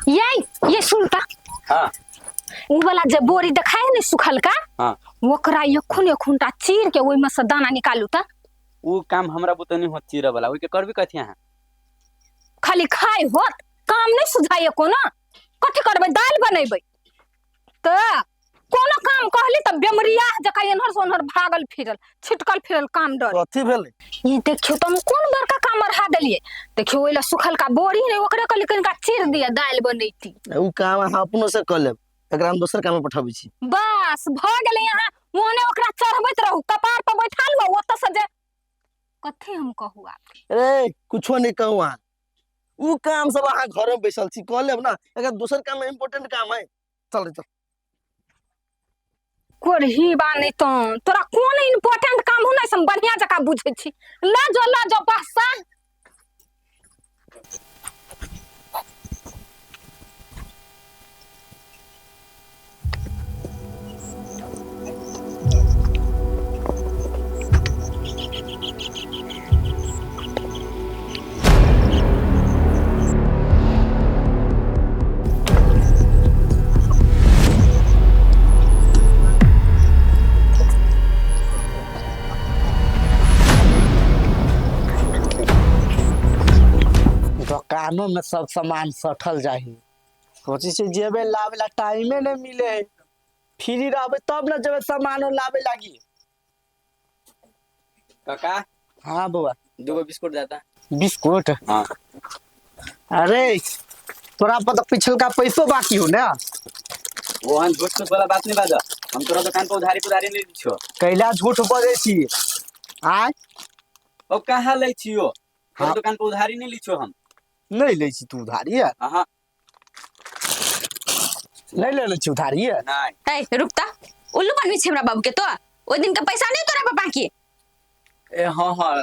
ये ये सुन त। हाँ। उ वाला जे बोरी देखाय ने सुखलका। हाँ। ओकरा एखुन एखुन टा चीर के ओहिमे से दाना निकालू त। उ काम हमरा बुते नहीं होत चीरे वाला, ओइ के करबी कथी अहाँ? खाली खाय होत, काम नहीं सुझाइए कोनो। कथी करबै? दालि बनेबै त कोनो काम कहली त बेमरिया जकाँ एन्हर से ओन्हर भागल फिरल छिटकल फिरल काम डर। कथी भेलै? ई देखियो त हम कोन बड़का काम अढ़ा देलियै। देखियो ओहि ला सुखलका बोरी ने ओकरे कहली कनिका चीर दिअ दालि बनैती। उ काम अहाँ अपनो से कऽ लेब, एकरा हम दोसर काम में पठाबै छी। बस भऽ गेलै, अहाँ ओने ओकरा चढ़बैत रहू, कपार पर बैठा लू, ओतऽ से जे कथी हम कहू आब। रे कुछो नहीं कहू अहाँ, उ काम सब अहाँ घर में बैसल छी कऽ लेब ना, एकरा दोसर काम में इम्पोर्टेंट काम है। चल रे चल। कोरही बा नहीं तो तोरा कोन इम्पोर्टेंट काम हो ना, से हम बढ़िया जकाँ बुझै छी। लऽ जो बसा। दुकानों में सब सामान सठल जाही, सोचे छी जेबे लावे ला टाइमे नहीं मिले है, फ्री रहबे तब ना जेबे सामान लावे लागी। काका। हाँ बउआ। दूगो बिस्कुट देता। बिस्कुट? हाँ। अरे तोरा पर तो पिछलका पैसो बाकी हो ना। ओहन झूठ फूस वाला बात नहीं बाजा, हम तोरा दुकान पर उधारी पुधारी नहीं दै छियो। कैला झूठ बजै छी? आय। ओ कहाँ लै छियो? तोरा हाँ। दुकान पर उधारी नहीं लै छियो हम। नहीं लै छी तू उधारी? हाँ। नहीं ले छी उधारी? नहीं। ए रुक ता, उल्लू बनबै छी हमरा बाबू के तो, ओइ दिन के पैसा नहीं तोरा पर बाकी। ए हाँ हाँ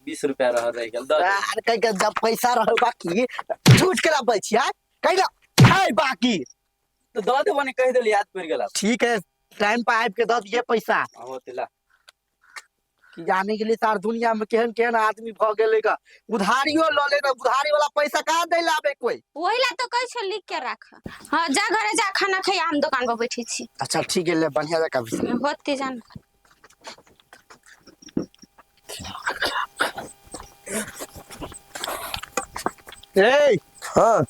20 रुपया रह रह गेल, दऽ दे। अरे कह के जब पैसा रह बाकी झूठ के बै छी? आय कैला है बाकी तो दऽ देबो ने, कहि देली याद पड़ि गेल। ठीक है, टाइम पर आबि के दऽ दिहे पैसा। हाँ, होते ला। कि जाने के लिए सार दुनिया में केहन केहन आदमी भ गेलै गा, उधारियो लऽ ले उधारी वाला पैसा कहाँ दै ला आबे कोई। ओही ला तो कहै छौ लिख के राख। हाँ जा घरे जा, खाना खैया, हम दुकान पर बैठे छी। अच्छा ठीक है, ले बढ़िया जगह भी। होते जान। ए हाँ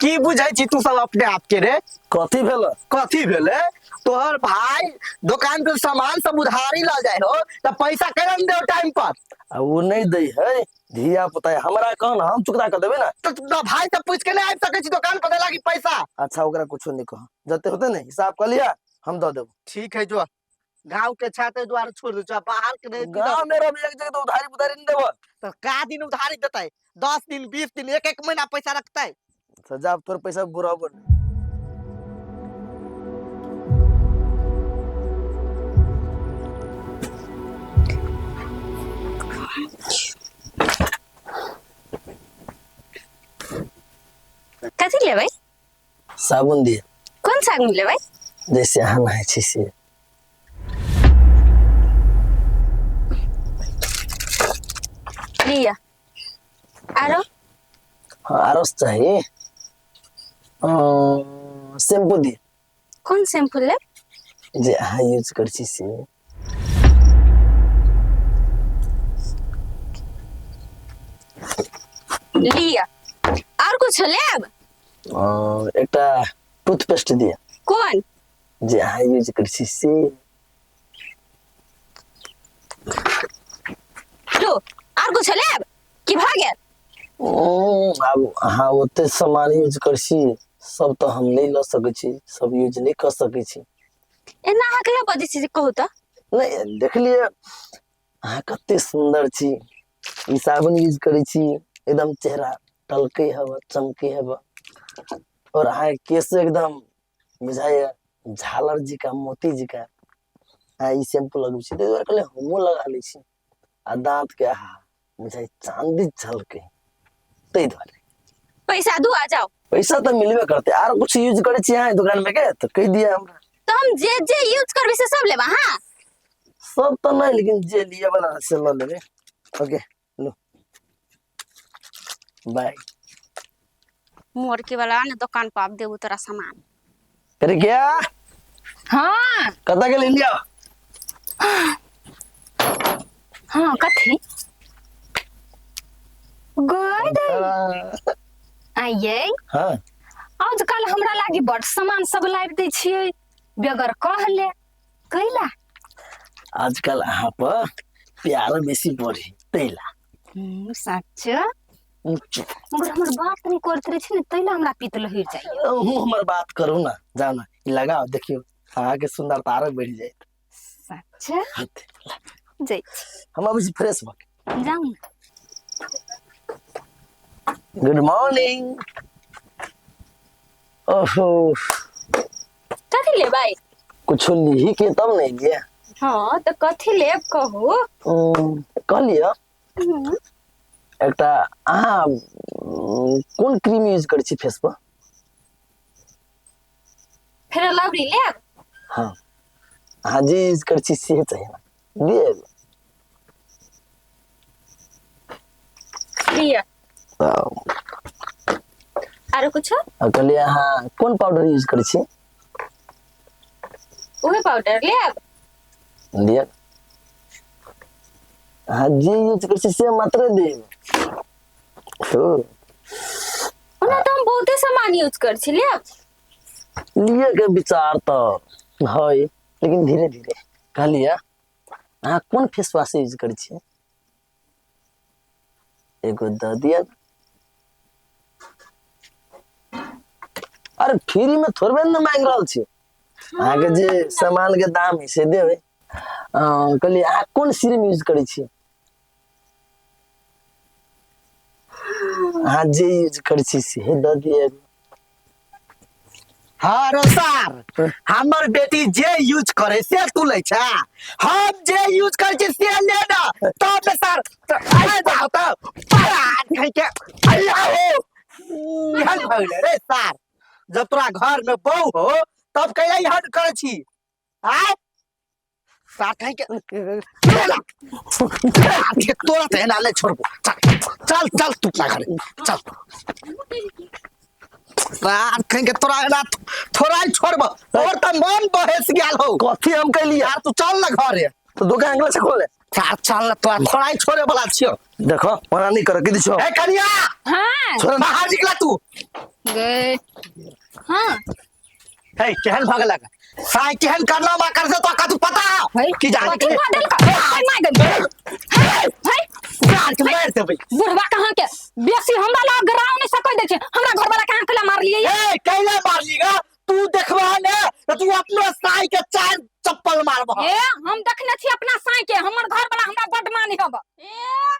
की बुझै छी तू सब अपने आप के रे? कथी भेल? कथी भेलै? तोहर भाई दुकान पे सामान सब उधारी ल जाय हो त पैसा केना दे टाइम पर? आ उ नहीं दै है धिया पुता, हमरा कह ना, हम चुकता कर देबे ना। तो तो भाई से पूछ के नहीं आबि सकै छी दुकान पर लागी पैसा? अच्छा ओकरा कुछो नहीं कह, जते होते ने हिसाब कर लिया हम the देबो। ठीक है, जो गांव के छाते द्वार छोड़ दे, बाहर के नहीं। गांव में रह एक जगह तो उधारी पुधारी नहीं देबो। तो का दिन उधारी देतै? 10 दिन 20 दिन एक एक महीना पैसा रखतै। तो जा तोर पैसा बराबर। कथी लेबै? साबुन दिए। कोन साबुन लेबै? जैसे अहाँ नहाय छी से। लिअ। आरो? हाँ, आरो चाही। शैम्पू दिए। कोन शैम्पू लेब? जे अहाँ यूज करै छी से। लिअ। और कुछ लेब? एकटा टूथपेस्ट दिअ। कोन? जे अहाँ यूज करै छी से। लो, और कुछ लेब की भऽ गेल? आब अहाँ ओते सामान यूज करै छी सब तऽ हम नहि लऽ सकै छी, सब यूज नहि कऽ सकै छी। एना अहाँ केना बजै छी जे कहू तऽ? नहि देखलियै अहाँ कते सुन्दर छी, ई साबुन यूज करै छी एकदम चेहरा टलकै हब, चमकै हब, और अहाँके केश एकदम बुझाइए झालर जकाँ मोती जकाँ। अहाँ ई शैम्पू लगबै छी ताहि दुआरे कहलियै हमहूँ लगा लै छी, आ दाँत के आहा बुझाइ चाँदी झलकै ताहि दुआरे। पैसा दू आ जाओ। पैसा तऽ मिलबे करतै। आर कुछ यूज करै छी अहाँ दुकान में के तऽ कहि दिअ हमरा। तऽ हम जे जे यूज करबै से सब लेब अहाँ? सब तऽ नहि, लेकिन जे लिए वाला से लऽ लेबै। ओके लो। बाय। मोरकी वाला ने दुकान पर आब देबू तोरा सामान। अरे क्या? हाँ। कतऽ गेल इंडिया? हाँ, कथी गई दे आइये? हाँ। आजकल हमरा लागी बड़ सामान सब लाबि दै छियै बगैर कहले, कैला? आजकल अहाँ पर प्यार बेसी बढ़ी तैला। सच? मगर हमर बात नहीं करते रहे छै ने, तैला हमरा पित्त लहरि जाइए। अहूँ हमर बात करू ना, जाउ ना, ई लगाओ, देखियौ अहाँके सुंदरता आरो बढ़ि जायत। सच? हते। जाइ। हम अबै छी फ्रेश भऽ के। जाउ ने। Good morning. ओहो। कथी लेबै? कुछो लिही के तब ने एलियै। हाँ, तऽ कथी लेब कहू? कहलियै एकटा अहाँ कोन क्रीम यूज करै छी फेस पर? फेर लवली लेब? हाँ, अहाँ जे यूज करै छी से चाही हमरा, दिअ एगो। लिअ। तऽ आरो कुछो? आ कहलियै अहाँ कोन पाउडर यूज करै छी? उहे पाउडर लेब? दिअ, अहाँ जे यूज करै छी से मात्र देब तो। ओना तऽ हम बहुते सामान यूज कर छी, लेब? लिए के विचार तऽ है, लेकिन धीरे धीरे। कहलियै अहाँ कोन फेस वॉश यूज करै छियै? एगो दऽ दिअ। अरे फ्री में थोड़बे ने मांगि रहल छी, अहाँके जे सामान के दाम है से देबै। कहलियै अहाँ कोन सीरम यूज करै छी? अहाँ जे यूज करै छी से दऽ दिअ एगो। हाँ रो सार, हमर बेटी जे यूज करे से तू लै छा, हम जे यूज करे छी से ले ना तब ने सार। आइ जाओ तब परान खाइ के अल्लाह हो केहन भऽ गेलै रे सार? जब तोरा घर में बहू हो तब कैला एहन करे छी? आय सार खाइ के तोरा तऽ एना नहि छोड़बो। चल चल चल, तू अपना घरे चल। सार खाइ के तोरा एना थोड़ा ही छोड़बो, तोर तऽ मन बहस गेल हो। कथी हम कैलियै? यार तू चल ना घरे। तो दुकान अगला से खोले। सार चल ना, तोरा थोड़ा ही छोड़े वाला छियो। देखो मना नहीं कर की दिछो। ए कनिया। हाँ। छोड़। बाहर निकला तू। गए हाँ। हे केहन भऽ गेलक साइ? केहन करना कर से तो कतू पता है की जाने? कथी भऽ देलक? हाय my गई, हाय हाय। जान के मार देबै। बुढ़वा कहाँ के बेसी हमरा लग ग्राव नहीं सकै दै छै। हमरा घर वाला कहाँ के मारलियै? ए कैला मारली गा? तू देखबा ने त तू अपनो साइ के चार चप्पल मारबह। ए हम देखने छी अपना साई के, हमर घर वाला हमरा बड मानी हब।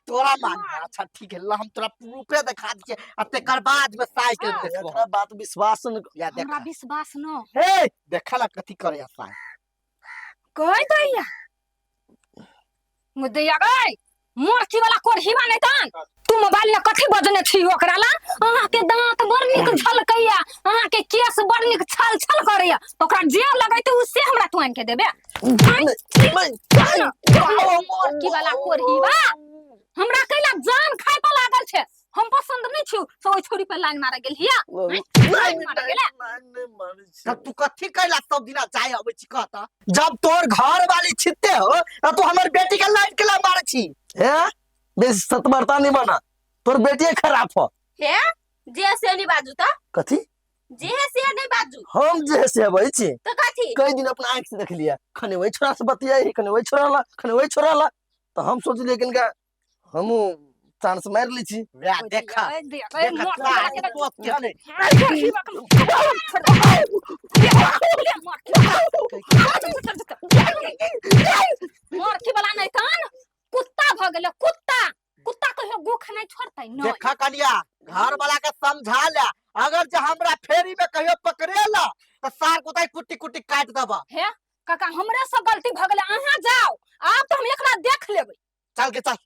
तोरा मान? अच्छा ठीक है, ला हम तोरा प्रूफे देखा दै छियै आ तेकर बाद में साइ के देखबो। एकरा बात विश्वास न या हमरा देखा। विश्वास न। हे देखा ला कथी करे साइ। कह दैया मुदैया गई मोरकी वाला कोरहीवा नहीं तन तू मोबाइल में कथी बजने छी ओकरा ला? अहाँ के दांत बड़ नीक झलकैया, अहाँ के केस बड़ नीक छल छल करैया, तो ओकरा जे लगैते उ से हमरा तू आनि के देबे। मोरकी वाला कोरहीवा हमरा कैला जान खाय पर लागल छै। हम पसंद नहीं छियौ से ओइ छोरी पर लाइन मारे गेल हिया, लाइन मारे गेलै। तब तू कथी कैला सब दिना जाय अबै छी कहता? जब तोर घर वाली छिते हो त तू हमर बेटी के लाइन केला मारे छी? हे बेसी सतबरता नहीं बना, तोर बेटिए खराब हो। हे जे से नहीं बाजू त। कथी? जे से नहीं बाजू। हम जे से अबै छी। तो कथी? कई दिन अपना आँख से देख लिया, खने वही छोरा से बतियाई, खने वही छोरा ला, खने वही छोरा ला, तो हम सोचलिए किनका हमू चांस मार ली छी। वैह देखा देखा मोरकी वाला के तोर केहन है। मोरकी वाला नहीं तन कुत्ता भ गेलै, कुत्ता। कुत्ता कहियो गो खेनाइ छोड़तै नहीं? देखा कनिया, घर वाला के समझा ले, अगर जे हमरा फेरी में कहियो पकड़ेला त सार कुताई कुट्टी कुट्टी काट देबा। हे काका, हमरे से गलती भ गेलै, अहाँ जाओ, आब तो हम एकरा देख लेबै। चल के चल।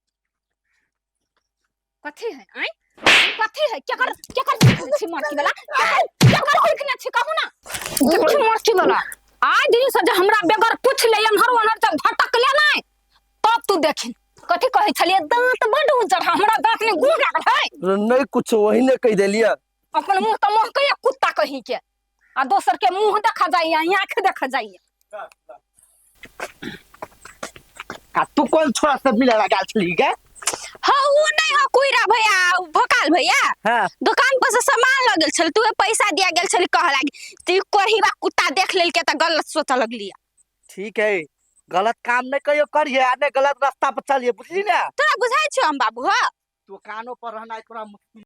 कथी है? आइ कथी है? केकर केकर देखने छी मोरकी वाला? केकर केकर देखने छी कहू ना? देखी मोरकी वाला, आइ दिन से जे हमरा बगैर पूछ ले एम्हर ओम्हर जब भटकले नहीं तब तू देखिन। कथी कहै छलियै? दांत बड उज्जर है, हमरा दांत में गुड़ लागल है। नहीं कुछ वही ने कह देलिए। अपन मुंह तऽ महकैया कुत्ता कहीं के, आ दोसर के मुंह देखा जाइया, आँख देखा जाइया। आ तू कौन छोरा सब मिले लगा छली गे? हाँ उ नहीं हो कुइरा भैया, भोकाल भैया। हाँ। दुकान पर से सामान लगल छल, तू पैसा दिया गेल छली कह लागी तू कोरहीबा कुत्ता देख लेल के त गलत सोच लगली। ठीक है, गलत काम नहीं कहियो करिए आ नहीं गलत रास्ता पर चलिए, बुझली ना? तोरा बुझाइ छौ हम बाबू? हां दुकानों पर रहना थोड़ा मुश्किल।